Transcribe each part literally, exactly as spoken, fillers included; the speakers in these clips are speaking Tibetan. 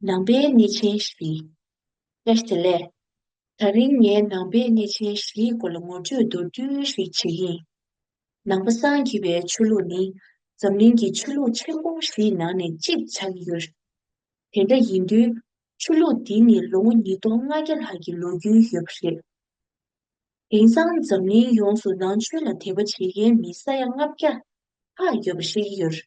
ནང་པའི་གནས་ཆེན་བཞི། བཀྲ་ཤིས་བདེ་ལེགས། ད་རིང་ངས་ནང་པའི་གནས་ཆེན་བཞིའི་སྐོར་ལ་ངོ་སྤྲོད་མདོར་བསྡུས་ཤིག་བྱེད་ཀྱི་ཡིན། ནང་པ་སངས་རྒྱས་པའི་ཆོས་ལུགས་ནི་འཛམ་གླིང་གི་ཆོས་ལུགས་ཆེན་པོ་བཞིའི་ནང་ནས་གཅིག་ཆགས་ཀྱི་ཡོད། དེ་འདྲ་ཡིན་དུས། ཆོས་ལུགས་འདི་ནི་ལོ་ངོ་ཉིས་སྟོང་ལྔ་བརྒྱ་ལྷག་གི་ལོ་རྒྱུས་ཡོད་པ་རེད། དེང་སང་འཛམ་གླིང་ཡོངས་སུ་ནང་ཆོས་ལ་དད་པ་བྱེད་མཁན་མི་ས་ཡ་ལྔ་བརྒྱ་ལྷག་ཡོད་པ་ཤེས་ཀྱི་ཡོད།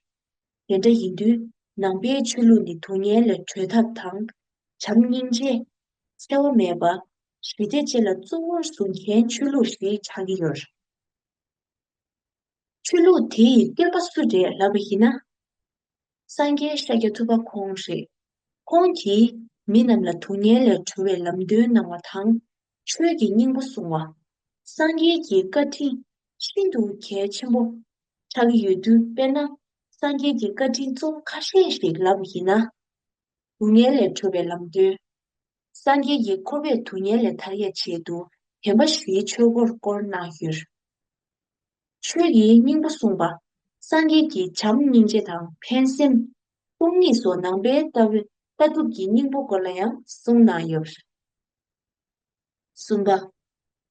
དེ་འདྲ་ཡིན་དུས། ནང་པའི་ཆོས་ལུགས་ནི་སྡུག་བསྔལ་ལས་གྲོལ་ཐབས་དང་། བྱམས་སྙིང་རྗེ། འཚེ་བ་མེད་པ། ཞི་བདེ་བཅས་ལ་གཙོ་བོར་བཟུང་མཁན་ཆོས་ལུགས་ཤིག་ཆགས་ཀྱི་ཡོད། ཆོས་ལུགས་དེ་ཡི་སྟོན་པ་སུ་རེད་ལབ་པ་ཡིན་ན། སངས་རྒྱས་ཤཱཀྱ་ཐུབ་པ་ཁོང་རེད། ཁོང་གིས་མི་རྣམས་ལ་སྡུག་བསྔལ་ལས་གྲོལ་བའི་ལམ་སྟོན་གནང་བ་དང་། ཆོས་ཀྱི་སྙིང་པོ་གསུངས་པ། སངས་རྒྱས་ཀྱི་བཀའ་དྲིན་ཤིན་ཏུ་གལ་ཆེན་པོ་ཆགས་ཀྱི་ཡོད་དུས། དཔེར་ན། སངས་རྒྱས་ཀྱི་བཀའ་དྲིན་གཙོ་བོ་ཁ་ཤས་ཤིག་ལབ་པ་ཡིན་ན། སྡུག་བསྔལ་ལས་གྲོལ་བའི་ལམ་སྟོན། སངས་རྒྱས་ཀྱིས་འཁོར་བའི་སྡུག་བསྔལ་ལས་ཐར་ཡས་ཆེད་དུ་བདེན་པ་བཞིའི་ཆོས་འཁོར་བསྐོར་གནང་ཡོད། ཆོས་ཀྱི་སྙིང་པོ་གསུངས་པ། སངས་རྒྱས་ཀྱིས་བྱམས་སྙིང་རྗེ་དང་ཕན་སེམས། སྟོང་ཉིད་སོགས་ནང་པའི་ལྟ་བའི་ལྟ་གྲུབ་ཀྱི་སྙིང་པོ་སྐོར་ལ་ཡང་གསུངས་གནང་ཡོད། གསུམ་པ།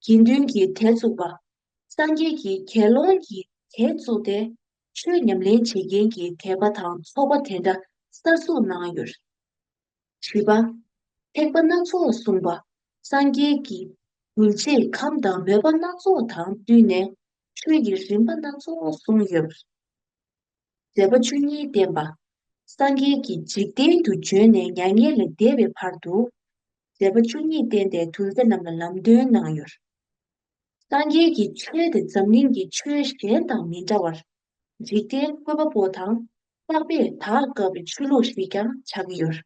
དགེ་འདུན་གྱི་དད་བཙུགས་པ། སངས་རྒྱས་ཀྱིས་དགེ་སློང་གི་དད་བཙུགས་ཏེ། ཆོས་ཉམས་ལེན་བྱེད་མཁན་གྱི་དད་པ་དང་ཚོགས་པ་དེ་འདྲ་གསར་བཙུགས་གནང་ཡོད། བཞི་པ། ཐེག་པ་སྣ་ཚོགས་གསུངས་པ། སངས་རྒྱས་ཀྱིས་འདུལ་བྱེད་ཁམས་དང་མོས་པ་སྣ་ཚོགས་དང་བསྟུན་ནས་ཆོས་ཀྱི་རིམ་པ་སྣ་ཚོགས་གསུངས་ཡོད། མཛད་པ་བཅུ་གཉིས་བསྟན་པ། སངས་རྒྱས་ཀྱིས་འཇིག་རྟེན་དུ་བྱོན་ནས་མྱ་ངན་ལས་འདས་པའི་བར་དུ། མཛད་པ་བཅུ་གཉིས་བསྟན་ཏེ་གདུལ་བྱ་རྣམས་ལ་ལམ་སྟོན་གནང་ཡོད། སངས་རྒྱས་ཀྱི་ཆོས་དེ་འཛམ་གླིང་གི་ཆོས་གཞན་དང་མི་འདྲ་བར། འཇིག་རྟེན་བཀོད་པ་པོ་དང་བསླབ་པས་དག་དཀའ་བའི་ཆོས་ལུགས་ཤིག་ཀྱང་ཆགས་ཀྱི་ཡོད།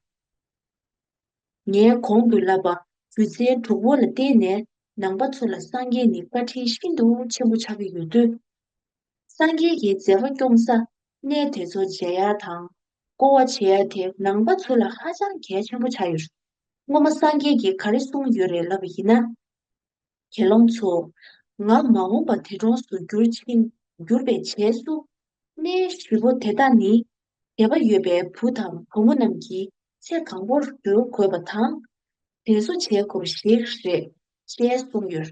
ངས་གོང་དུ་ལབ་པ་རྒྱུ་མཚན་དྲུག་པོ་ལ་བརྟེན་ནས་ནང་པ་ཚོ་ལ་སངས་རྒྱས་ནི་བཀའ་དྲིན་ཤིན་ཏུ་ཆེན་པོ་ཆགས་ཀྱི་ཡོད་དུས། སངས་རྒྱས་ཀྱི་མཛད་པ་སྐྱོང་ས་གནས་དེ་ཚོ་མཇལ་ཡ་དང་སྐོར་བ་བྱེད་ཡ་དེ་ནང་པ་ཚོ་ལ་ཧ་ཅང་གལ་ཆེན་པོ་ཆགས་ཡོད། སྔོན་མ་སངས་རྒྱས་ཀྱིས་ག་རེ་གསུངས་ཡོད་རེད་ལབ་པ་ཡིན་ན། དགེ་སློང་ཚོ། ང་མ་འོངས་པ་དེ་གྲོངས་སུ་གྱུར་ཕྱིན་གྱུར་པའི་རྗེས་སུ། གནས་བཞི་པོ་དེ་དག་ནི། དད་པ་ཡོད་པའི་བུ་དང་བུ་མོ་རྣམས་ཀྱིས་ཚེ་གང་པོར་སྒྱུར་དགོས་པ་དང་། དེ་ཚོ་བྱེད་དགོས་པ་ཞིག་རེད། ཅེས་གསུངས་ཡོད།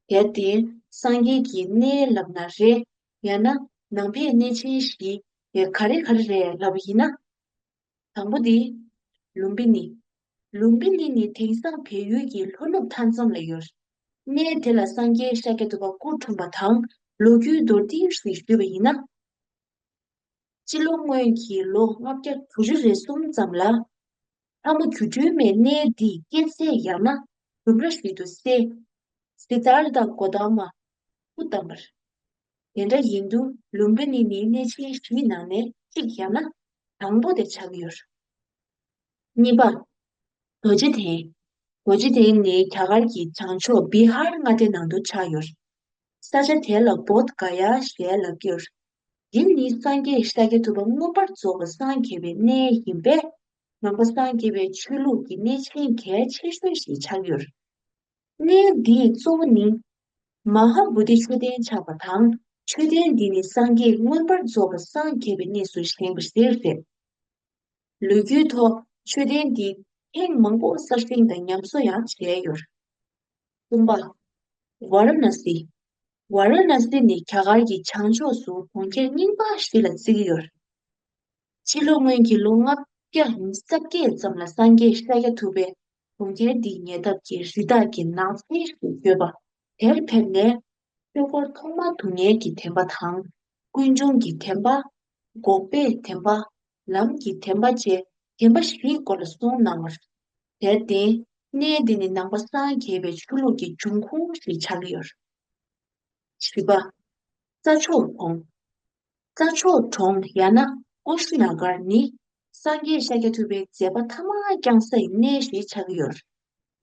གལ་ཏེ་སངས་རྒྱས་ཀྱི་གནས་ལབ་ན་རེད། ཡང་ན་ནང་པའི་གནས་ཆེན་བཞི་དེ་ག་རེ་ག་རེ་རེད་ལབ་པ་ཡིན་ན། དང་པོ་དེ། ལུམ་བི་ནི། ལུམ་བི་ནི་ནི་དེང་སང་བལ་ཡུལ་གྱི་ལྷོ་ནུབ་མཐའ་མཚམས་ལ་ཡོད། གནས་དེ་ལ་སངས་རྒྱས་ཤཱཀྱ་ཐུབ་པ་སྐུ་འཁྲུངས་པ་དང་ལོ་རྒྱུས་མདོར་བསྡུས་ཤིག་ཞུས་པ་ཡིན་ན། སྤྱི་ལོ་སྔོན་གྱི་ལོ་ལྔ་བརྒྱ་དྲུག་ཅུ་རེ་གསུམ་ཙམ་ལ། ལྷ་མོ་སྒྱུ་འཕྲུལ་མས་གནས་འདིའི་སྐྱེད་ཚལ་ཡང་ན་ལྡུམ་ར་ཞིག་ཏུ་གསལ། སི་ཏཱར་ཐ་གོ་ཏ་མ་སྐུ་བལྟམས་པ་རེད། དེ་འདྲ་ཡིན་དུས་ལུམ་བི་ནི་ནི་གནས་ཆེན་བཞིའི་ནང་ནས་གཅིག་ཡང་ན་དང་པོ་དེ་ཆགས་ཀྱི་ཡོད། གཉིས་པ། རྡོ་རྗེ་གདན། རྡོ་རྗེ་གདན་ནི་རྒྱ་གར་གྱི་བྱང་ཕྱོགས་བི་ཧར་མངའ་སྡེ་ནང་དུ་ཆགས་ཡོད། ས་ཆ་དེ་ལ་བོདྷ་ག་ཡ་ཞེས་ལབ་ཀྱི་ཡོད། འདི་ནི་སངས་རྒྱས་ཤཱཀྱ་ཐུབ་པ་མངོན་པར་རྫོགས་པར་སངས་རྒྱས་པའི་གནས་ཡིན་པས། ནང་པ་སངས་རྒྱས་པའི་ཆོས་ལུགས་ཀྱི་གནས་ཆེན་གལ་ཆེ་ཤོས་ཤིག་ཆགས་ཡོད། གནས་འདིའི་གཙོ་བོ་ནི། མ་ཧཱ་བོ་དྷི་མཆོད་རྟེན་ཆགས་པ་དང་། མཆོད་རྟེན་འདི་ནི་སངས་རྒྱས་མངོན་པར་རྫོགས་པར་སངས་རྒྱས་པའི་གནས་སུ་བཞེངས་པ་ཞིག་རེད། ལོ་རྒྱུས་ཐོག་མཆོད་རྟེན་འདི་ཐེངས་མང་པོ་གསར་བཞེངས་དང་ཉམས་གསོ་ཡང་བྱས་ཡོད། གསུམ་པ། ཝཱ་ར་ཎ་སི། ཝཱ་ར་ཎ་སི་ནི་རྒྱ་གར་གྱི་བྱང་ཕྱོགས་སུ་གྲོང་ཁྱེར་རྙིང་པ་ཞིག་ལ་བརྩི་གི་ཡོད། ཕྱི་ལོ་སྔོན་གྱི་ལོ་ལྔ་བརྒྱ་ཉི་ཤུ་རྩ་བརྒྱད་ཙམ་ལ་སངས་རྒྱས་ཤཱཀྱ་ཐུབ་པས་གྲོང་ཁྱེར་འདིའི་ཉེ་འདབས་ཀྱི་རི་དྭགས་ཀྱི་ནགས་ཚལ་ཞིག་ཡོད་པ་དེར་ཕེབས་ནས། ཆོས་འཁོར་ཐོག་མ་སྡུག་བསྔལ་གྱི་བདེན་པ་དང་། ཀུན་འབྱུང་གི་བདེན་པ། འགོག་པའི་བདེན་པ། ལམ་གྱི་བདེན་པ་བཅས་བདེན་པ་བཞིའི་སྐོར་ལ་གསུངས་གནང་བ་རེད། དེར་བརྟེན། གནས་འདི་ནི་ནང་པ་སངས་རྒྱས་པའི་ཆོས་ལུགས་ཀྱི་འབྱུང་ཁུངས་ཤིག་ཆགས་ཀྱི་ཡོད། བཞི་པ། རྩྭ་མཆོག་གྲོང་། རྩྭ་མཆོག་གྲོང་ཡང་ན་ཀོ་ཤི་ན་གར་ནི། སངས་རྒྱས་ཤཱཀྱ་ཐུབ་པའི་མཛད་པ་ཐ་མ་བསྐྱངས་སའི་གནས་ཤིག་ཆགས་ཀྱི་ཡོད།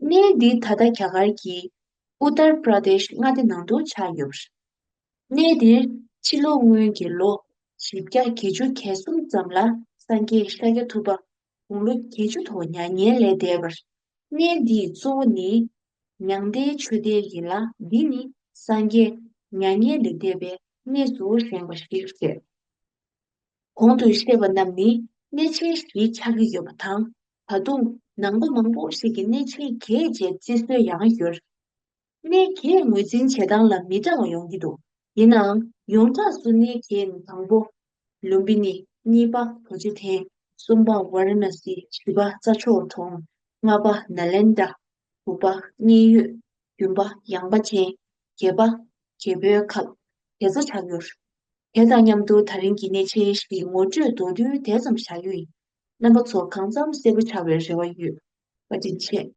གནས་འདི་ད་ལྟ་རྒྱ་གར་གྱི་ཨུ་ཏར་པྲ་དེཤ་མངའ་སྡེ་ནང་དུ་ཆགས་ཡོད། གནས་འདིར་ཕྱི་ལོ་སྔོན་གྱི་ལོ་བཞི་བརྒྱ་བརྒྱད་ཅུ་གྱ་གསུམ་ཙམ་ལ་སངས་རྒྱས་ཤཱཀྱ་ཐུབ་པ་དགུང་ལོ་བརྒྱད་ཅུ་ཐོག་མྱ་ངན་ལས་འདས་པར། གནས་འདིའི་གཙོ་བོ་ནི་མྱང་འདས་མཆོད་རྟེན་ཡིན་ལ། འདི་ནི་སངས་རྒྱས་མྱ་ངན་ལས་འདས་པའི་གནས་སུ་བཞེངས་པ་ཞིག་རེད། གོང་དུ་བཤད་པ་རྣམས་ནི་གནས་ཆེན་བཞི་ཆགས་ཀྱི་ཡོད་པ་དང་ ད་དུང་ནང་པ་མང་པོ་ཞིག་གིས་གནས་ཆེན་བརྒྱད་ཅེས་བརྩི་སྲོལ་ཡང་ཡོད། གནས་བརྒྱད་ངོས་འཛིན་བྱེད་སྟངས་ལ་མི་འདྲ་བ་ཡོང་གི་འདུག་ཡིན་ནའང་ཡོངས་གྲགས་སུ་གནས་བརྒྱད་ནི་དང་པོ་ལུམ་བི་ནི། གཉིས་པ་རྡོ་རྗེ་གདན། གསུམ་པ་ཝཱ་ར་ཎ་སི། བཞི་པ་རྩྭ་མཆོག་གྲོང་། ལྔ་པ་ནཱ་ལེནྡྲ། དྲུག་པ་མཉན་ཡོད། བདུན་པ་ཡངས་པ་ཅན། བརྒྱད་པ་རྒྱལ་པོའི་ཁབ། དེ་ཚོ་ཆགས་ཡོད། དེ་དང་མཉམ་དུ་ད་རིང་གི་གནས་ཆེན་བཞིའི་ངོ་སྤྲོད་མདོར་བསྡུས་དེ་ཙམ་བྱ་རྒྱུ་ཡིན། རྣམ་པ་ཚོ་གང་འཚམ་གསལ་པོ་ཆགས་པའི་རེ་བ་ཡོད། བཀའ་དྲིན་ཆེ།